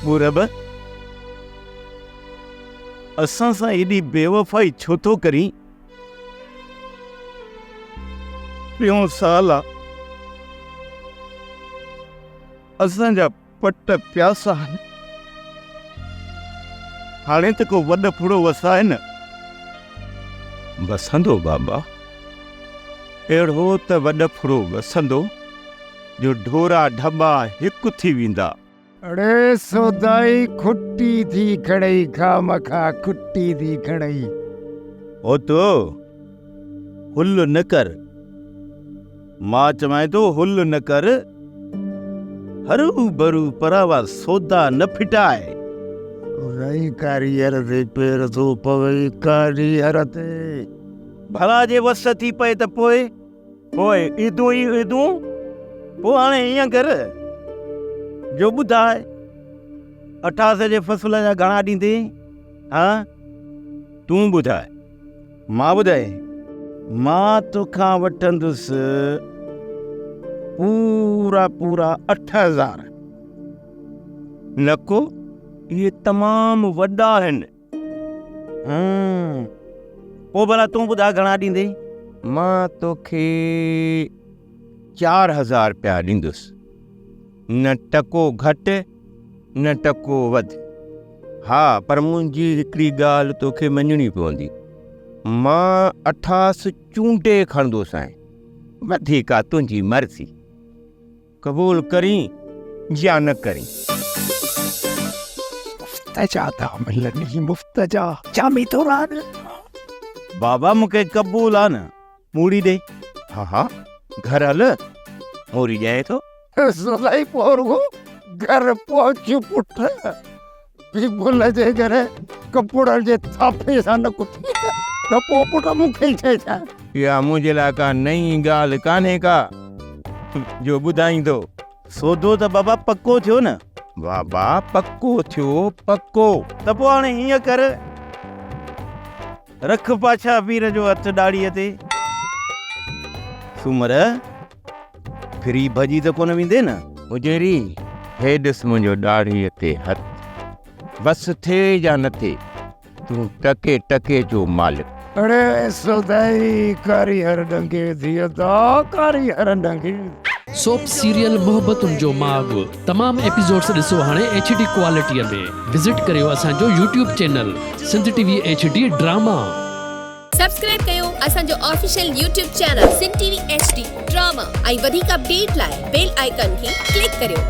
پورب، اسان سان ايڏي بيوفائي ڇو ٿو ڪرين؟ ٽيون سال آ، اسان جا پٽ پياسا آهن. هاڻي ته ڪو وڏ ڦڙو وساء نه. وسندو بابا، اهڙو ته وڏ ڦڙو وسندو جو ڍورا ڍٻا هڪ ٿي ويندا. اڙي سودائي کٽي ٿي کڻئي خامخواه کٽي ٿي کڻئي. هوتو هل نه ڪر. مان چوانء ٿو هل نه ڪر. هرو ڀرو پراوا سودا نه ڦٽاء. سودائي ڪاريهر تي پير ٿو پوي ڪاريهر تي. ڀلا جي وس ٿي پئي ته پوء؟ پوء عيدون ئي عيدون. پوء هاڻي ائين ڪر جو ٻڌاء اٺاسي جي فصل جا گهڻا ڏيندين؟ ها؟ تون ٻڌاء. مان ٻڌائي؟ مان توکان وٺندس پورا پورا 8000. نڪو، اهي تمام وڏا آهن. هم، پوء ڀلا تون ٻڌاء گهڻا ڏيندين؟ مان توکي 4000 رپيا ڏيندس. نه ٽڪو گهٽ نه ٽڪو وڌ. ها پر منهنجي هڪڙي ڳالهه توکي مڃڻي پوندي. مان اٺاس چونڊي کڻندوسانء. وڌيڪ آ تنهنجي مرضي. قبول ڪرين يا نه ڪرين. مفت جا ٿا ملن هي مفت جا جامي ٿو راڳ. بابا مون کي قبول آ نه موڙي ڏي. ها ها گهر هل موري ڏيانء ٿو. سولائي پوء رڳو گهر پهچ پٽ. بيبل جي گهر ڪپڙن جي ٿاڦي سان نه ڪٿي ته پوء پٽ مون کي ئي چئجانء. اها منهنجي لاء ڪا نئين ڳالهه ڪانهي ڪا جو ٻڌائيندو. سودو ته بابا پڪو ٿيو نه. بابا پڪو ٿيو پڪو. ته پوء هاڻي هيئن ڪر رک پاڇا پير جو هٿ ڏاڙهيء تي. سومر ڦري ڀڄي ته ڪونه ويندين نه؟ مجيري، هي ڏس منهنجو ڏاڙهيء تي هٿ. وس ٿئي يا نه ٿئي، تون ٽڪي ٽڪي جو مالڪ. اڙي سودائي ڪاريهر ڏنگي ٿي ادا ڪاريهر ڏنگي. سوپ سيريل محبتن جو ماڳ تمام ايپيسوڊس ڏسو هاڻي ايڇ ڊي ڪوالٽيء ۾ وزٽ ڪريو اسان جو YouTube channel Sindh T V H D drama. Subscribe ڪيو اسان جو official YouTube channel Sindh T V H D drama ۽ وڌيڪ اپڊيٽ لاء بيل آئيڪان کي ڪلڪ ڪريو.